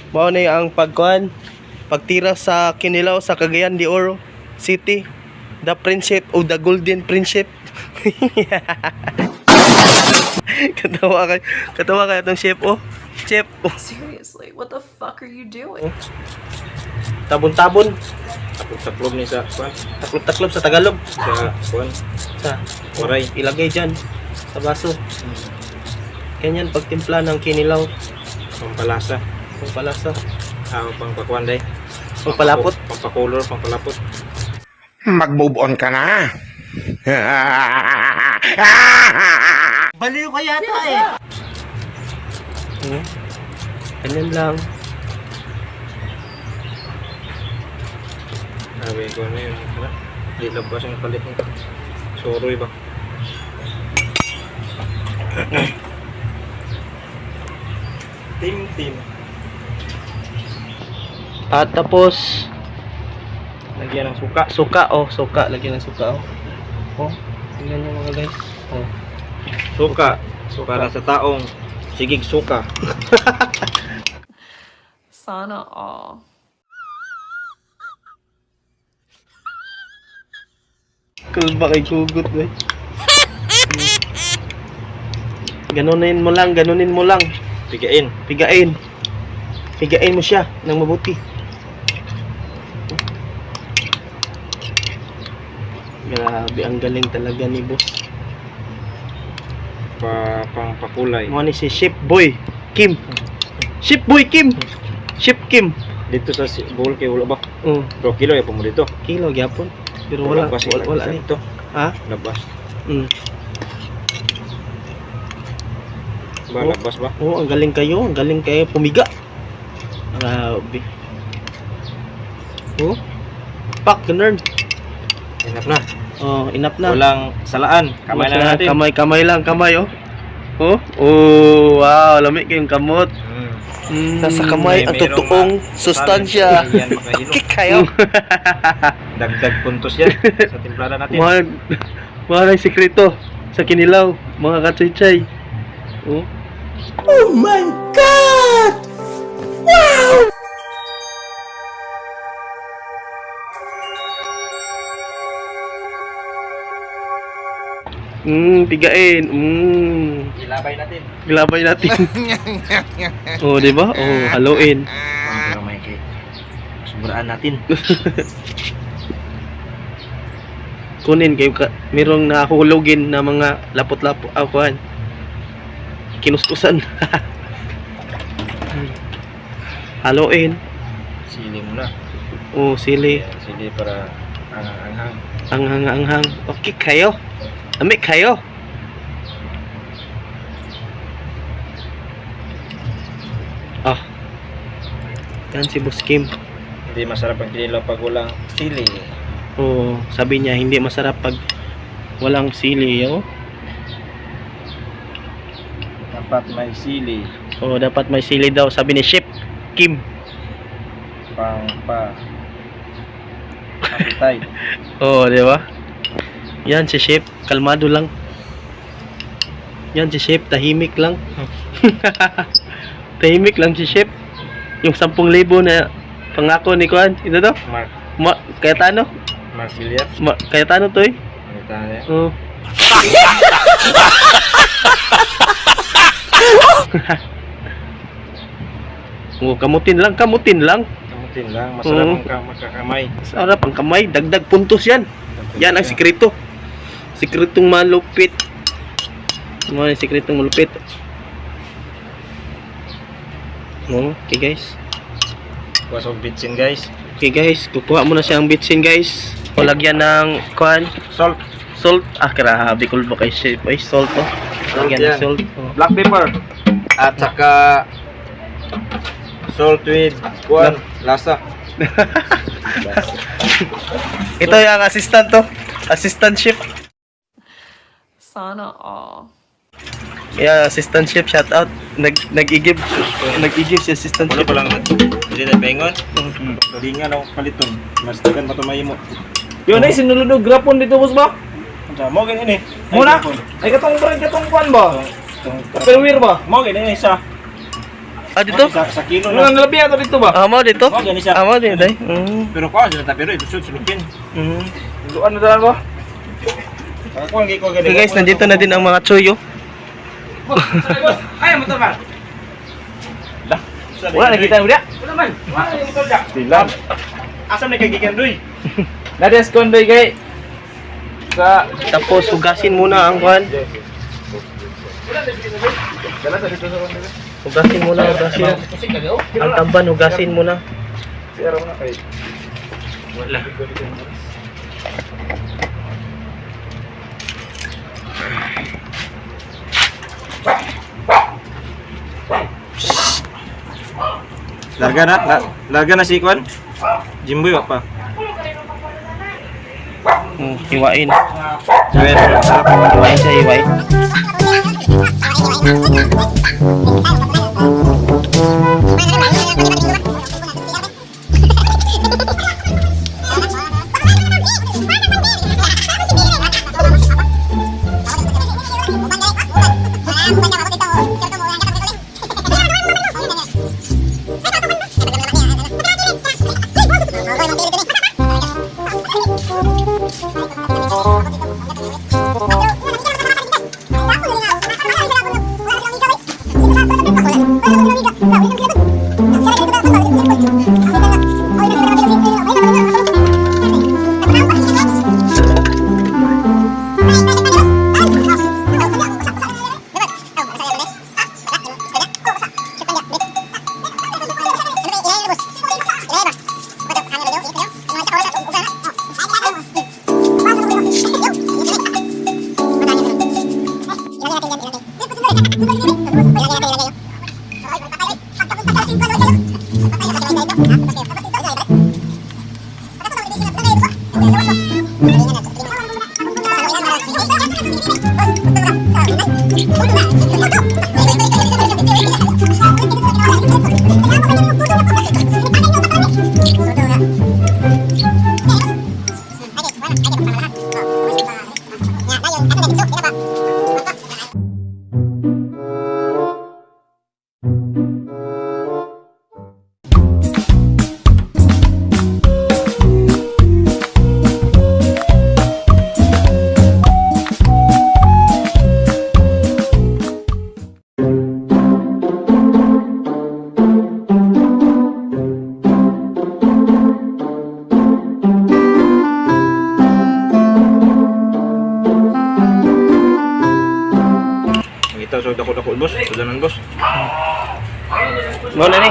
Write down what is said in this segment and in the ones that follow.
Mao ni ang pagkuan, pagtira sa kinilaw sa Cagayan de Oro City. The Friendship o the Golden Friendship. Katawa kay itong chef oh. Chef oh. Seriously, what the fuck are you doing? Tabon-tabon, Taklob ni sa kuan, taklob-taklob sa Tagalog. sa kuan, Sa waray. Ilagay dyan sa baso. Ganyan pagtimpla ng kinilaw, Pampalasa. kung palasa. Ah, pangpakuan day. Pampalapot. Pampakulor, pampalapot. Mag-move on ka na. Baliw ka yata eh. Ganyan lang. Sabi ko na yun. Wala. Di labas ang palit nito. Suroy ba? Team team. At tapos, Lagyan ng suka. Suka oh, suka. Lagyan ng suka oh. Oh, tingnan nyo mga guys. Oh. Suka. Para sa taong sigig suka. Sana all. Kulba kay kugot eh. Ganunin mo lang, ganunin mo lang. Pigain. Pigain. Pigain mo siya ng mabuti. Grabe, ang galing talaga ni boss. Pa, pangpakulay. Mo ni si Ship Boy Kim. Ship Boy Kim. Ship Kim. Dito sa bowl kay wala ba? Oh, Pero kilo ya mo dito. Kilo gyapon. Pero wala Labas, wala, wala ni. Ito. Ha? Labas. Ba, Oh. labas ba? Oh, ang galing kayo, ang galing kayo pumiga. Grabe. Oh. Pak, ganun. Enough na. Oh, enough na. Walang salaan. Kamay lang natin. Kamay, kamay lang, kamay oh. Oh, oh, wow, lamig kayong kamot. Nasa kamay ang May merong totoong sustansya. Yan, makahilo. Kick kayo. Dagdag puntos yan sa timplada natin. Mga, mga ng sikreto sa kinilaw, mga kachichay. Oh. Oh my God! Wow! Pigain. Ilabay natin. Ilabay natin. Oh, di ba? Oh, haluin. Mga kamay kay. Sobraan natin. Kunin kayo ka, merong nahulugin na mga lapot-lapot ah, kuhan. Kinuskusan. Haluin. Sili muna. Oh, sili. Ayan, sili para anghang-anghang. Anghang anghang. Okay kayo. Amik kayo. Ah. Yan si Boss Kim. Hindi masarap ang kinilaw pag walang sili. Oh, sabi niya hindi masarap pag walang sili, oh. Dapat may sili. Oh, dapat may sili daw, sabi ni Chef Kim. Pang pa. Appetite. Oh, di ba? Yan si Chef, kalmado lang. Yan si Chef, tahimik lang. Tahimik lang si Chef. Yung 10,000 na pangako ni Kuan, ito to? Mark. Ma Cayetano? Mark Villar. Ma Cayetano to eh. Ano tayo? Oh. Oh, kamutin lang, kamutin lang. Kamutin lang. Masarap Oo. ang magkakamay. Sarap ang kamay, dagdag puntos yan. Yan ang sikreto. Sikretong malupit. Ano ang sikretong malupit? No, okay guys. Wasog bitsin guys. Okay guys, kukuha muna siya ang bitsin guys. O lagyan ng kuan, Salt. Salt. Ah, grabe kulbo kay chef. Ay, salt oh. Lagyan ng Yan. salt. Oh. Black pepper. At saka salt with kuan lasa. Ito yung assistant to. Assistant chef. Sana all. Yeah, assistant chef, shout out. Nag-igib. Nag-igib si assistant Wala chef. pa lang hindi na pengon. Galingan ako paliton. Mas tagan pa tumayo mo. Yun ay sinulod grapon dito boss ba? Unsa mo gani ni? Muna. Ay katong brand katong kuan ba? Tupperware ba? Mo gani ni isa. Ah, dito? Sa kilo Ano na. ang labi ato dito ba? Ah, mo dito? Mo, gani siya. Ah, mo dito, day. Pero kuha sila ta pero ito sulupin. Luan na daan ba? Ako ang giko gani. Okay guys, nandito na din ang mga chuyo. Ay, motor ba? Wala nakita mo dia? Wala man. Wala yung motor dia. Sila. Asa na kay gikan doy? Nades kondoy kay sa Tapos hugasin muna ang kuan. Hugasin muna, hugasin. Ang tamban, hugasin muna. Wala. Larga na, larga na si Kwan. Jimboy wa pa. Hiwain. Joel, sarap. Hiwain siya, hiwain. Ito so dako dako boss, sudanan boss. Mo na ni.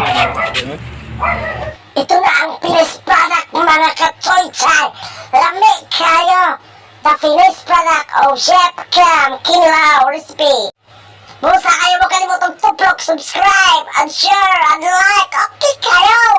Ito na ang finished product, mga ka-choy-chay. Lami kayo! The finished product of Chef Cam Kinlaw Recipe. Busa kayo mo kalimutong tuplok, subscribe, and share, and like. Okay kayo!